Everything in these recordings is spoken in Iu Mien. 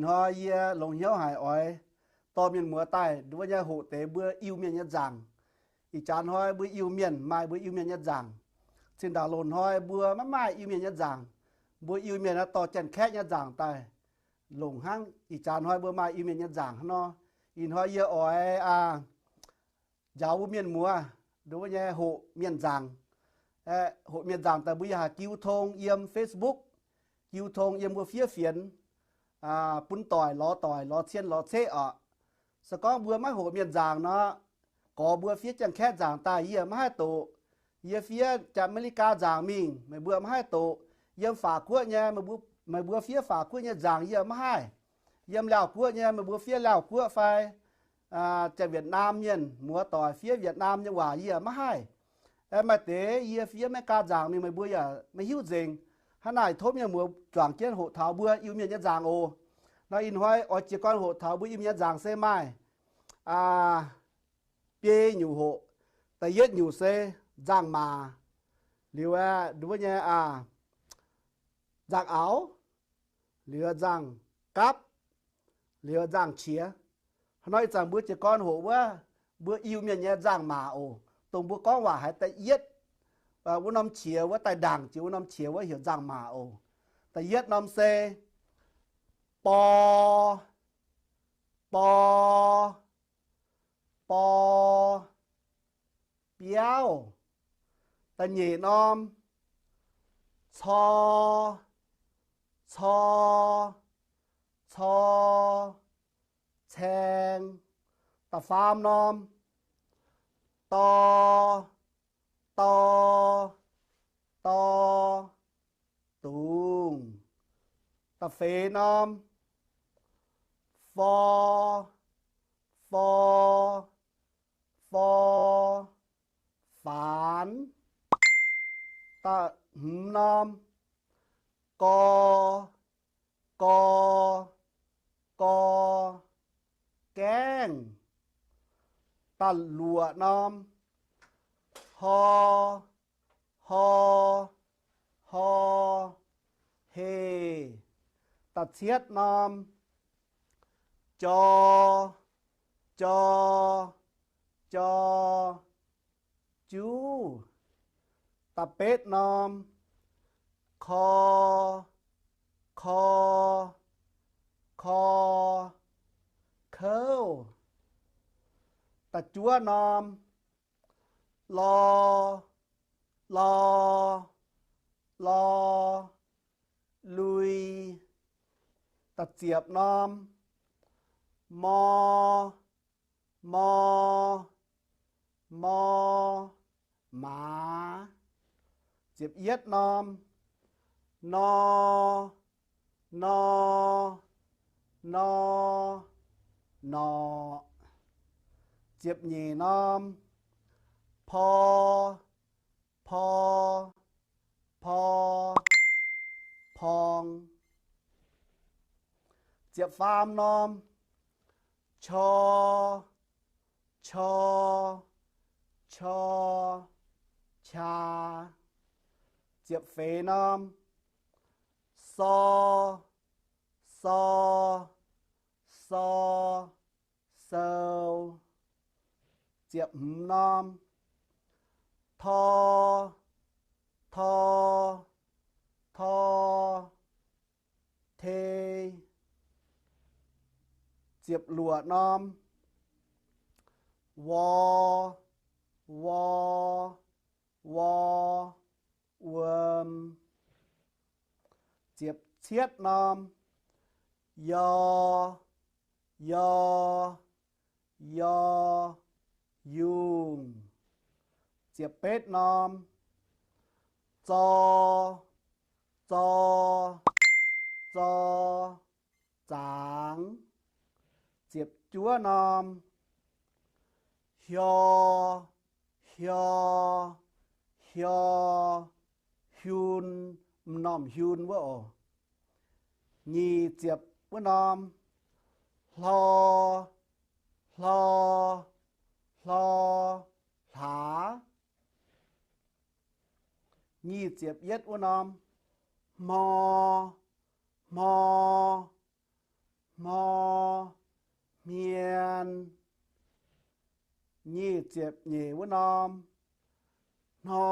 Ih hnoi yie longx hnyouv haic oix dorh mienh muoz daaih nduov nyei hoqc deix mbuo Iu-Mienh nyei nzaangc. Ih jaax hnoi mbuo Iu-Mienh maaih mbuo Iu-Mienh nyei nzaangc. Cin-ndaangc loz-hnoi mbuo maiv maaih Iu-Mienh nyei nzaangc. Mbuo Iu-Mienh naaiv dorh Janx-Kaeqv nyei nzaangc daaih longc hnangv. Ih jaax hnoi mbuo maaih Iu-Mienh nyei nzaangc hnangv nor. Ih hnoi yie oix aa njaaux mbuo mienh muoz nduov nyei hoqc mienh nzaangc. Hoqc mienh nzaangc daaih mbuo yaac haih jiu tong yiem Facebook, jiu tong yiem mbuo fiev fienx, bun doic lorz doic lorz cien lorz ceqv oc. Se gorngv mbuo maiv hoqc mienh nzaangc nor, gorx mbuo fiev Janx-Kaeqv nzaangc daaih yie maiv haih doqc. Yie fiev Janx-Ame^li^gaa nzaangc mingh meih mbuo maiv haih doqc. Yiem Faatv Guoqv nyei meih mbuo fiev Faatv Guoqv nyei nzaangc yie maiv haih. Yiem Laauh Guoqv nyei meih mbuo fiev Laauh Guoqv fai Janx-Wietc^naam mienh muoz doic fiev Wietc^naam nyei waac yie maiv haih. Maaih deix yie fiev America nzaangc mingh meih mbuo yaac maiv hiuv nzengc. Hnangv naaic tov mienh muoz juangc jienv hoqc taux mbuo Iu-Mienh nyei nzaangc oc. Nor ih hnoi oix jiez gorn hoqc taux mbuo Iu-Mienh nyei nzaangc se maaih biei nyungc hoqc. Da'yietv nyungc se nzangc-maac, liuz nduov nyei aa nzangc-aaux, liuz nzangc-gapv, liuz nzangc-qiex. Hnoi ih zanc mbuo jiez gorn hoqc wuov mbuo Iu-Mienh nyei nzangc-maac oc. Dongh mbuo gorngv waac haiz da'yietv wuov norm qiex wuov daaih ndaangc jiex wuov norm qiex wuov heuc nzangc-maac oc. Da'yietv norm se bor, bor, bor, biauv. Da'nyeic norm cor, cor, cor, caeng. Da'faam norm dor, dor, dor, dungz. Da'feix norm for, for, for, faanx. Da'hmz norm gor, gor, gor, gaengh. Da'luoqc norm hor, hor, hor, heh. Da'cietv norm jor, jor, jor, juv. Da'betv norm kor, kor, kor, kouv. Da'juov norm lor, lor, lor, lui. Da'ziepc norm mor, mor, mor, maaz. Ziepc yietv norm nor, nor, nor, norqc. Ziepc nyeic norm por, por, por, porng. Ziepc faam norm cor, cor, cor, caa. Ziepc feix norm sor, sor, sor, sou. Ziepc hmz norm tor, tor, tor, tei. Ziepc luoqc norm wor, wor, wor, wuom. Ziepc cietv norm yor, yor, yor, yungh. Ziepc betv norm zor, zor, zor, zaangz. Ziepc juov norm hior, hior, hior, hiun, m'normh hiun wuov oc. Nyic ziepc wuov norm hlor, hlor, hlor, hlaax. Nyic ziepc yietv wuov norm hmor, hmor, hmor, hmien. Nyic ziepc nyeic wuov norm, hno,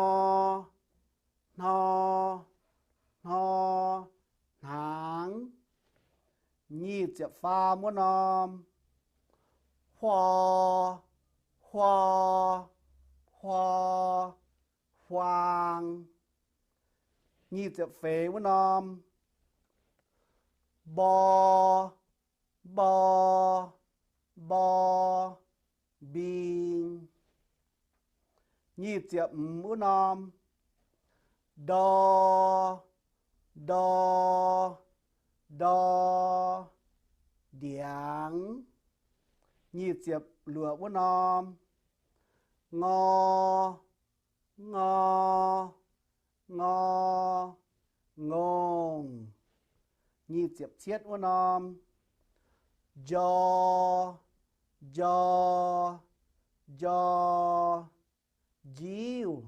hno, hno, hnaangx. Nyic ziepc faam wuov norm, huo, huo, huo, huaang. Nyic ziepc feix wuov norm, mbo, mbo, mbo, mbing. Nyic ziepc hmz wuov norm, ndo, ndo, ndo, ndiangx. Nyic ziepc luoqc wuov norm, ngo, ngo, ngo, ngongh. Nyic ziepc cietv wuov norm, njo, njo, njo, njiuv.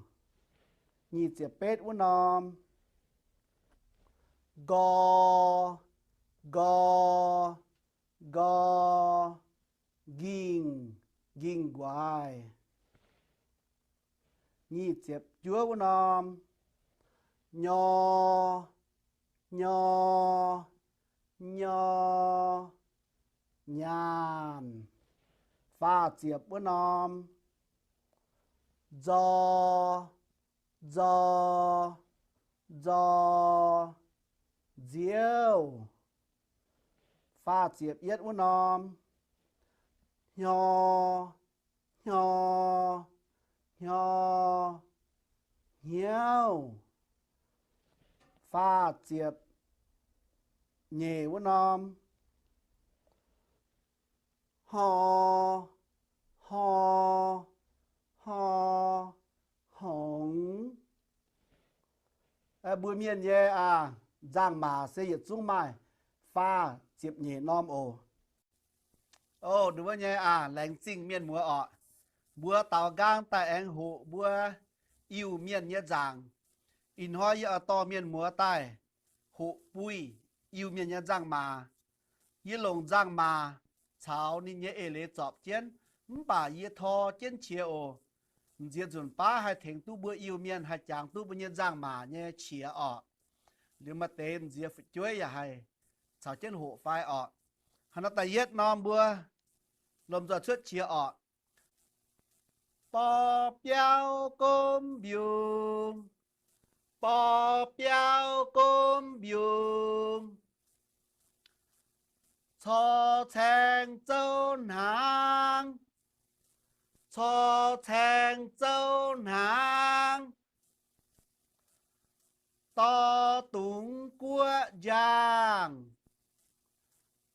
Nyic ziepc betv wuov norm, nqo, nqo, nqo, nqingh, nqingh-nquaaic. Nyic ziepc juov wuov norm, nyor, nyor, nyor, nyaanh. Faah ziepc wuov norm, nzo, nzo, nzo, nziouv. Faah ziepc yietv wuov norm, hnyo, hnyo, hnyo, hnyouv. Faah ziepc nyeic wuov norm, hno, hno, hno, hngongx. Mbuo mienh nyei aac, nzangc-maac se yietc zungv maaih faah ziepc nyeic norm oc. O, nduov nyei aac, laengz zingh mienh muoz orqc. Mbuo daaux nqaang daaih aengx hoqc mbuo Iu-Mienh nyei nzaangc. Ih hnoi yie oix dorh mienh muoz daaih hoqc buih Iu-Mienh nyei nzangc-maac. Yie longc nzangc-maac caux ninh nyei eix leiz zorpc jienv, mv baac yie tor jienv qiex oc. M'nziex nzunc baav haih tengx duqv mbuo Iu-Mienh, haih jangx duqv mbuo nyei nzangc-maac nyei qiex orqc. Liuz maaih deix m'nziex fu'jueiv yaac haih caux jienv hoqc fai orqc. Hnangv naaiv da'yietv norm mbuo lomh nzoih cuotv qiex orqc. Bor biauv gomv mbiungc, bor biauv gomv mbiungc, cor caeng zouv hnaangx, cor caeng zouv hnaangx, dorh dungz guoqv njang,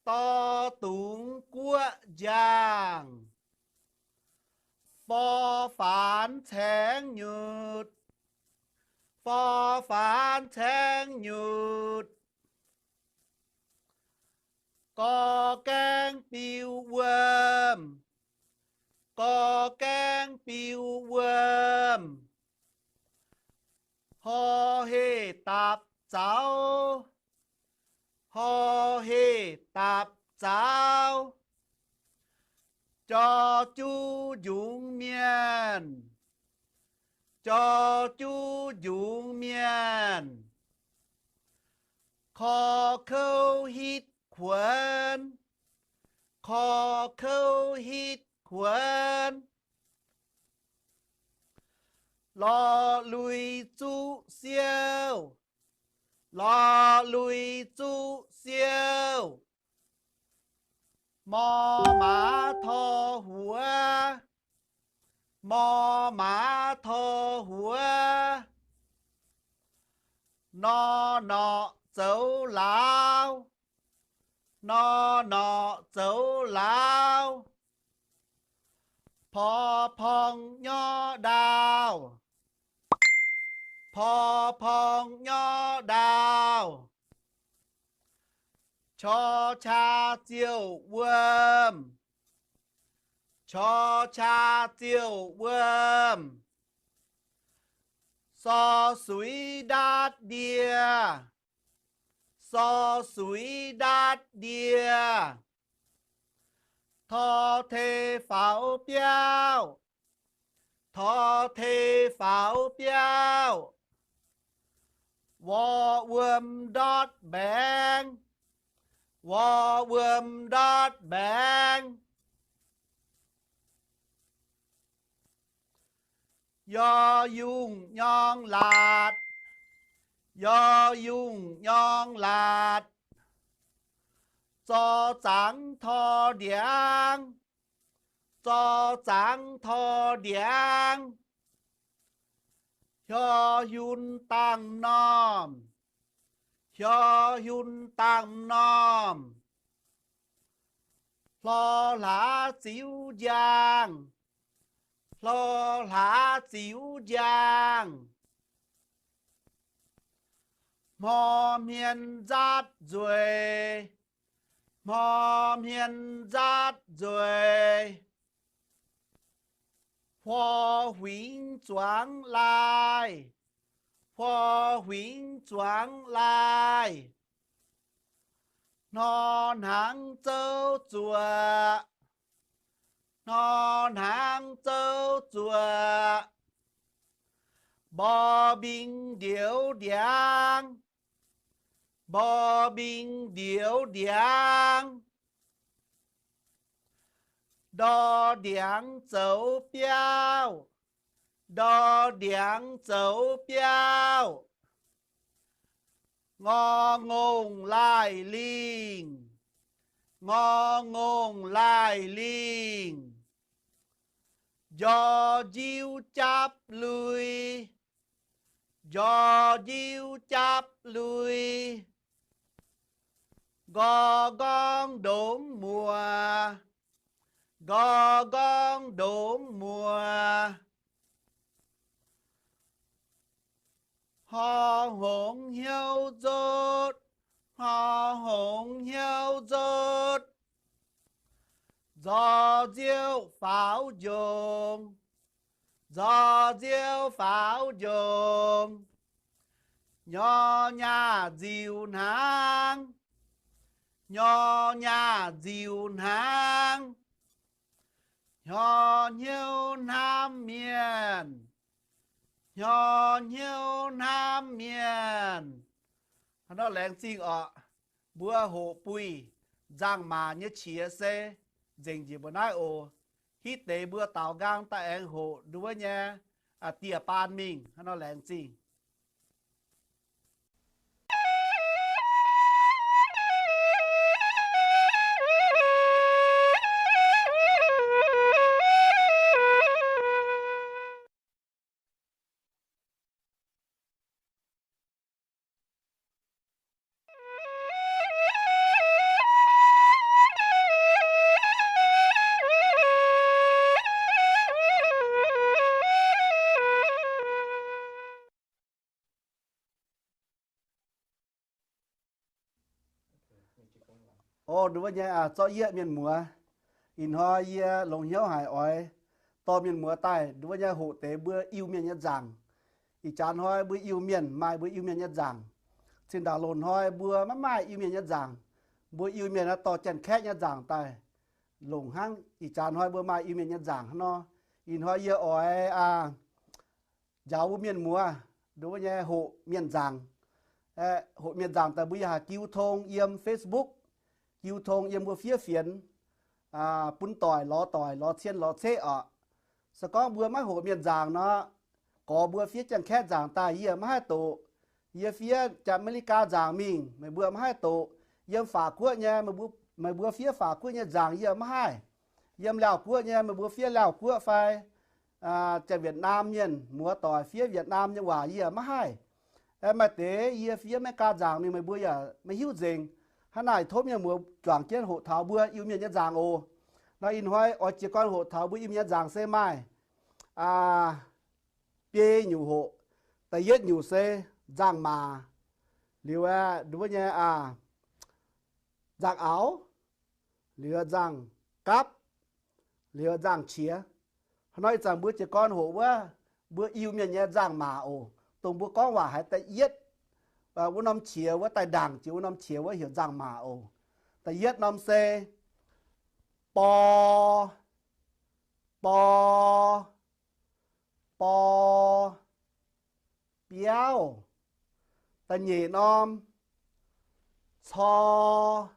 dorh dungz guoqv njang, for faanx caengx nyutc, for faanx caengx nyutc, gorx gaengv biu wuom, gorx gaengv biu wuom, hor heh dapc zaux, hor heh dapc zaux, jor juv njungx mienh, jor juv njungx mienh, korv kouv hitv kuonx, korv kouv hitv kuonx, lorz lui zuqv siouv, lorz lui zuqv siouv, mor maaz tor huox, mor maaz tor huox, nor norqc zoux lauz, nor norqc zoux lauz, por porng nyorv ndaauh, por porng nyorv ndaauh, qor qaa ziouc wuom, qor qaa ziouc wuom, sor suix ndaatv ndie, sor suix ndaatv ndie, tor te faaux biauv, tor te faaux biauv, wor wuom ndortv mbaengx, wor wuom ndortv mbaengx, yor yungh nyorng laatc, yor yungh nyorng laatc, zor zaangv tor ndiangv, zor zaangv tor ndiangv, hior hiun dangh m'normh, hior hiun dangh m'normh, hlor hlaax ziux njang, hlor hlaax ziux njang, hmor hmien nzaatv nzueic, hmor hmien nzaatv nzueic, huor huingx zuangx laaih, huor huingx zuangx laaih, hnor hnaangx zouv zuoqc, hnor hnaangx zouv zuoqc, mbor mbing ndioux ndiangv, mbor mbing ndioux ndiangv, ndor ndiangx zoux biauv, ndor ndiangx zoux biauv, ngor ngongh laaih lingh, ngor ngongh laaih lingh, njor njiuv japv lui, njor njiuv japv lui, nqor nqorngv ndongc muoz, nqor nqorngv ndongc muoz, hor hngongx hnyouv nzotv, hor hngongx hnyouv nzotv, nzor nziouv faaux njongc, nzor nziouv faaux njongc, nyorx nyaah nziux hnaangv, nyorx nyaah nziux hnaangv, nyorx hnyouv hnamv mienh, nyorx hnyouv hnamv mienh. Hnangv nor laengz zingh orqc. Mbuo hoqc buih nzangc-maac nyei qiex se nzengc njiec mbuo naaiv oc. Hitv deix mbuo daaux nqaang daaih aengx hoqc nduov nyei dieh baan mingh. Hnangv nor laengz zingh. O, nduov nyei zorqv yieqv mienh muoz. Ih hnoi yie longx hnyouv haic oix dorh mienh muoz daaih nduov nyei hoqc deix mbuo Iu-Mienh nyei nzaangc. Ih jaax hnoi mbuo Iu-Mienh maaih mbuo Iu-Mienh nyei nzaangc. Cin-ndaangc loz-hnoi mbuo maiv maaih Iu-Mienh nyei nzaangc. Mbuo Iu-Mienh naaiv dorh Janx-Kaeqv nyei nzaangc daaih longc hnangv. Ih jaax hnoi mbuo maaih Iu-Mienh nyei nzaangc hnangv nor. Ih hnoi yie oix aa njaaux mbuo mienh muoz nduov nyei hoqc mienh nzaangc. Hoqc mienh nzaangc daaih mbuo yaac haih jiu tong yiem Facebook, jiu tong yiem mbuo fiev fienx, bun doic lorz doic, lorz cien lorz ceqv orqc. Se gorngv mbuo maiv hoqc mienh nzaangc nor, gorx mbuo fiev Janx-Kaeqv nzaangc daaih yie maiv haih doqc. Yie fiev Janx-Ame^li^gaa nzaangc mingh meih mbuo maiv haih doqc. Yiem Faac Guoqv nyei, meih mbuo fiev Faac Guoqv nyei nzaangc yie maiv haih. Yiem Laauh Guoqv nyei, meih mbuo fiev Laauh Guoqv fai Janx-Wietc^naam mienh muoz doic fiev Wietc^naam nyei waac yie maiv haih. Maaih deix yie fiev Meigaa nzaangc mingh meih mbuo yaac maiv hiuv nzengc. Hnangv naaic tov mienh muoz juangc jienv hoqc taux mbuo Iu-Mienh nyei nzaangc oc. Nor ih hnoi oix jiez gorn hoqc taux mbuo Iu-Mienh nyei nzaangc se maaih biei nyungc hoqc. Da'yietv nyungc se nzangc-maac, liuz aeqv, nduov nyei aa, nzangc-aaux, liuz nzangc-gapv, liuz nzangc-qiex. Hnoi ih zanc mbuo jiez gorn hoqc wuov mbuo Iu-Mienh nyei nzangc-maac oc, dongh mbuo gorngv waac haiz da'yietv wuov norm qiex wuov daaih ndaangc jiex wuov norm qiex wuov heuc nzangc-maac oc. Da'yietv norm se bor, bor, bor, biauv. Da'nyeic norm cor,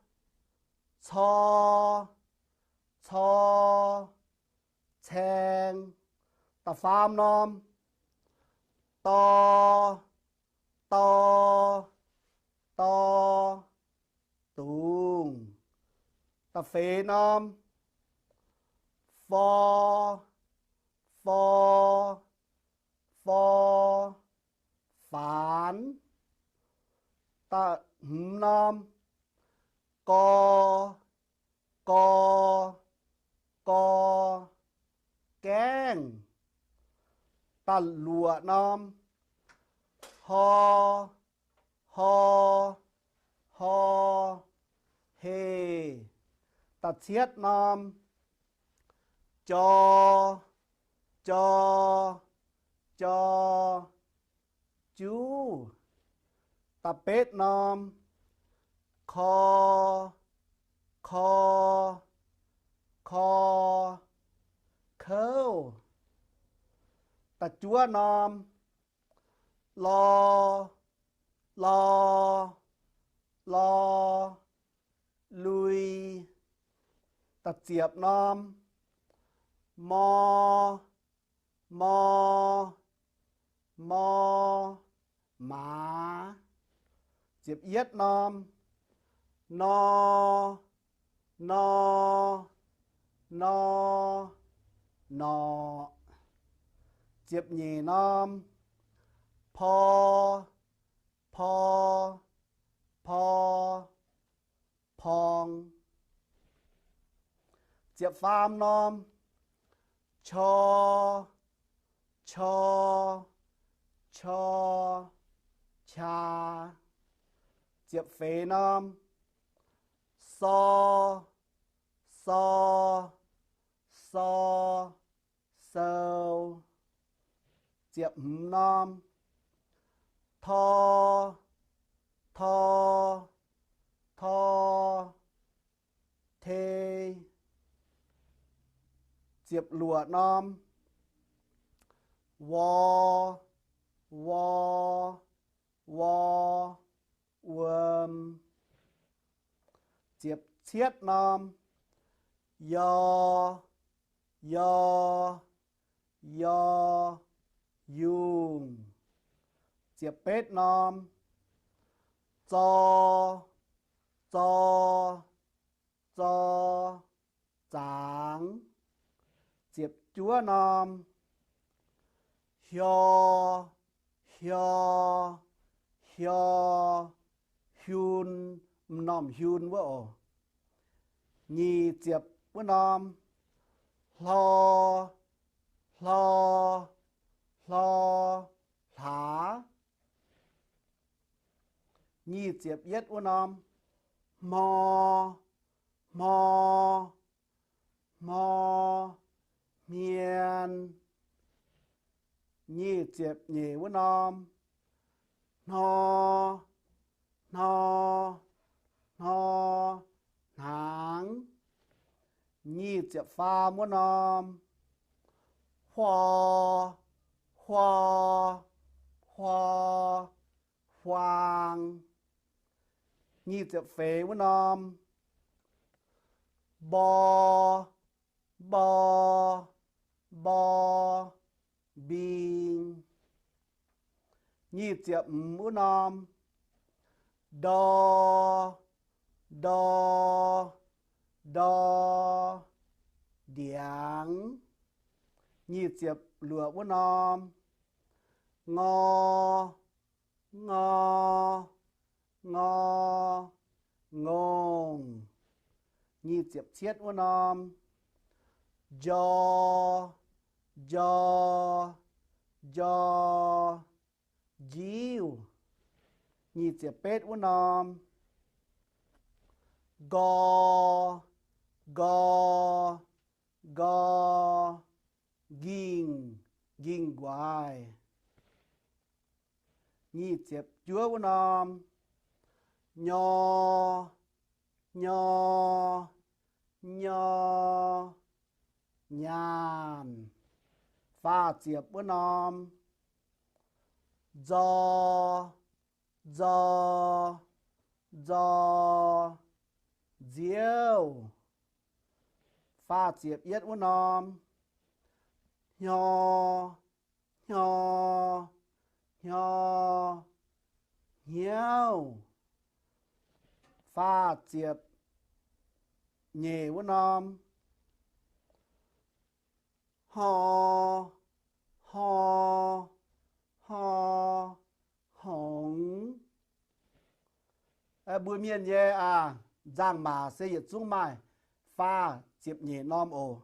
cor, cor, caeng. Da'faam norm dor, dor, dor, dungz. Da'feix norm for, for, for, faanx. Da'hmz norm gor, gor, gor, gaengh. Da'luoqc norm hor, hor, hor, heh. Da'cietv norm jor, jor, jor, juv. Da'betv norm kor, kor, kor, kouv. Da'juov norm lor, lor, lor, lui. Da'ziepc norm mor, mor, mor, maaz. Ziepc yietv norm nor, nor, nor, norqc. Ziepc nyeic norm por, por, por, porng. Ziepc faam norm qor, qor, qor, qaa. Ziepc feix norm sor, sor, sor, sou. Ziepc hmz norm tor, tor, tor, te. Ziepc luoqc norm wor, wor, wor, wuom. Ziepc cietv norm yor, yor, yor, yungh. Ziepc betv norm zor, zor, zor, zaangz. Ziepc juov norm hior, hior, hior, hiun, m'normh hiun wuov oc. Nyic ziepc wuov norm hlor, hlor, hlor, hlaax. Nyic ziepc yietv wuov norm hmor, hmor, hmor, hmien. Nyic ziepc nyeic wuov norm hnor, hnor, hnor, hnaangx. Nyic ziepc faam wuov norm huor, huor, huor, huaang. Nyic ziepc feix wuov norm mbor, mbor, mbor, mbing. Nyic ziepc hmz wuov norm ndor, ndor, ndor, ndiangx. Nyic ziepc luoqc wuov norm ngor, ngor, ngor, ngongh. Nyic ziepc cietv wuov norm njor, njor, njor, njiuv. Nyic ziepc betv wuov norm nqor, nqor, nqor, nqingh, nqingh nquaix. Nyic ziepc juov wuov norm, nyo, nyo, nyo, nyaanh. Faah ziepc wuov norm, nzo, nzo, nzo, nziouv. Faah ziepc yietv wuov norm, hnyo, hnyo, hnyo, hnyouv. Faah ziepc nyeic wuov norm, hor, hor, hor, hongx. Mbuo mienh nyei aac, nzangc-maac se yietc zungv maaih faah ziepc nyeic norm oc.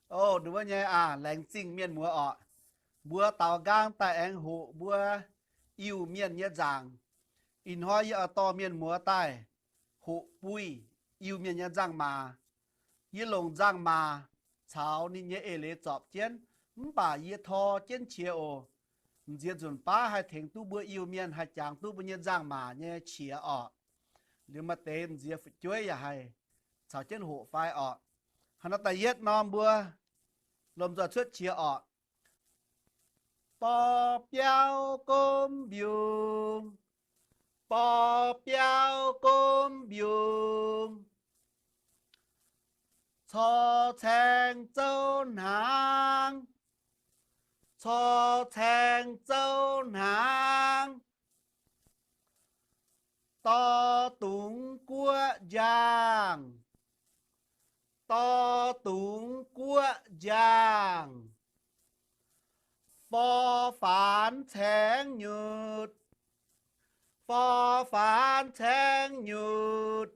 O, ndongc wuov nyei aac, laengz zingh mienh muoz orqc. Mbuo daaux nqaang daaih aengx hoqc mbuo Iu-Mienh nyei nzaangc. Ih hnoi yie oix dorh mienh muoz daaih hoqc buih Iu-Mienh nyei nzangc-maac. Yie longc nzangc-maac caux ninh nyei eix leiz zorpc jienv, mv baac yie tor jienv qiex oc. M'nziex nzunc baav haih tengx duqv mbuo Iu-Mienh, haih jangx duqv mbuo nyei nzangc-maac nyei qiex orqc. Liuz maaih deix m'nziex fu'jueiv yaac haih caux jienv hoqc fai orqc. Hnangv naaiv da'yietv norm mbuo lomh nzoih cuotv qiex orqc. Bor biauv gomv mbiungc, bor biauv gomv mbiungc, cor caeng zouv hnaangx, cor caeng zouv hnaangx, dorh dungz guoqv njang, dorh dungz guoqv njang, for faanx caengx nyutc, for faanx caengx nyutc,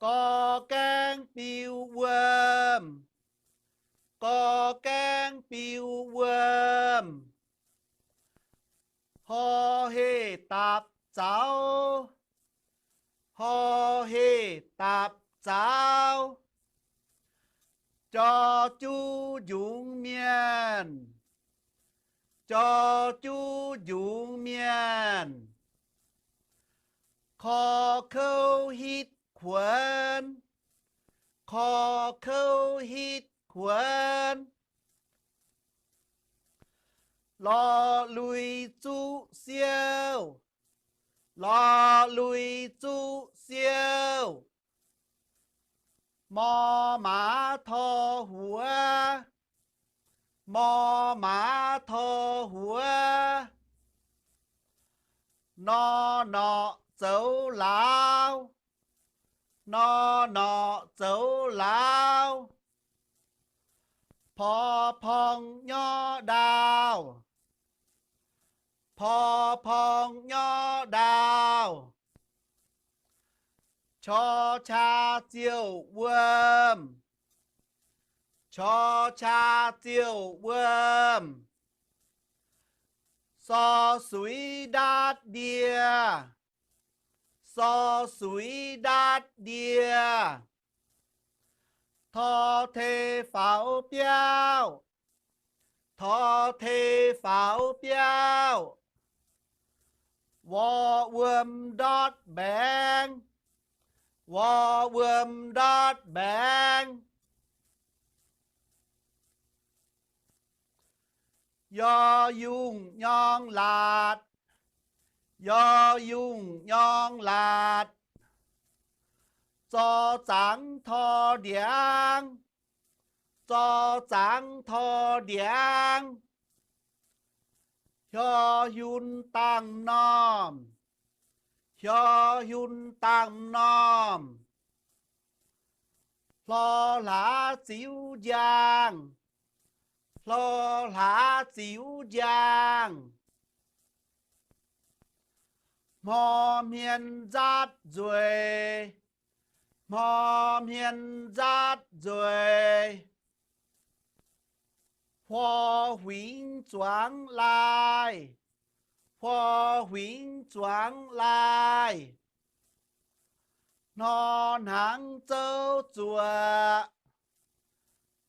gorx gaengv biu wuom, gorx gaengv biu wuom, hor heh dapc zaux, hor heh dapc zaux, jor juv njungx mienh, jor juv njungx mienh, korv kouv hitv kuonx, korv kouv hitv kuonx, lorz lui zuqv siouv, lorz lui zuqv siouv, mor maaz tor huox, mor maaz tor huox, nor norqc zoux lauz, nor norqc zoux lauz, por porng nyorqv ndaauh, por porng nyorqv ndaauh, qor qaa ziouc wuom, qor qaa ziouc wuom, sorv suix ndaatv ndie, sorv suix ndaatv ndie, tor tei faaux biauv, tor tei faaux biauv, wor wuom ndortv mbaengx, wor wuom ndortv mbaengx, yaac yungh nyorng laatc, yaac yungh nyorng laatc, zorc zaangc tor ndiangx, zorc zaangc tor ndiangx, hior hiunh dangh normh, hior hiunh dangh normh, hlor hlaax ziux njang, hlor hlaax ziux njang, hmor hmien nzaatv nzueic, hmor hmien nzaatv nzueic, huor huingx zuangx laaih, huor huingx zuangx laaih, hnor hnaangx zouv zuoqc,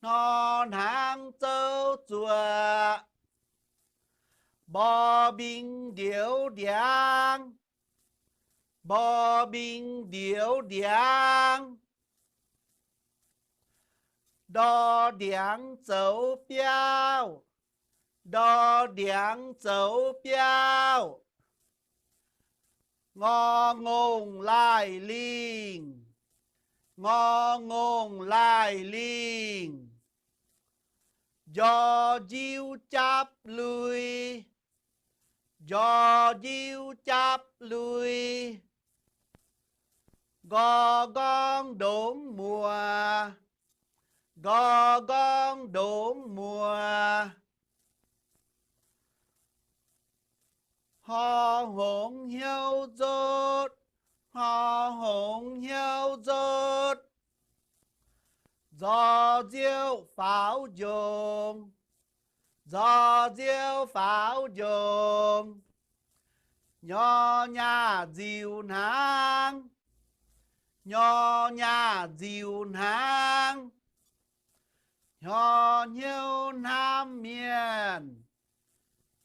hnor hnaangx zouv zuoqc, Mborqv mbing ndioux ndiangv, mborqv mbing ndioux ndiangv. Ndor ndiangx zoux biauv, ndor ndiangx zoux biauv. Ngor ngongh laih lingh, ngor ngongh laih lingh. Njor njiuv japv lui, njor njiuv japv lui. Nqor nqorngv ndongc muoz, nqor nqorngv ndongc muoz. Hor hngongx hnyouv nzotv, hor hngongx hnyouv nzotv. Nzor nziouv faaux njongc, nzor nziouv faaux njongc. Nyor nyaah nziux hnaangv, nyor nyaah nziux hnaangv. Hnyor hnyouv hnamv mienh,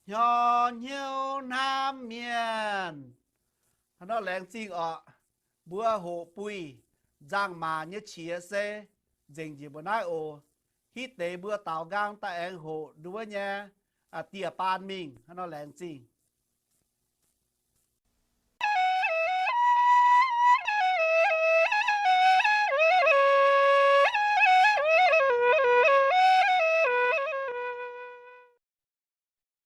hnyor hnyouv hnamv mienh. Hnangv nor laengz zingh orqc. Mbuo hoqc buih nzangc-maac nyei qiex se nzengc njiec mbuo naaiv oc. Hitv deix mbuo daaux nqaang daaih aengx hoqc nduov nyei dieh baan mingh. Hnangv nor laengz zingh.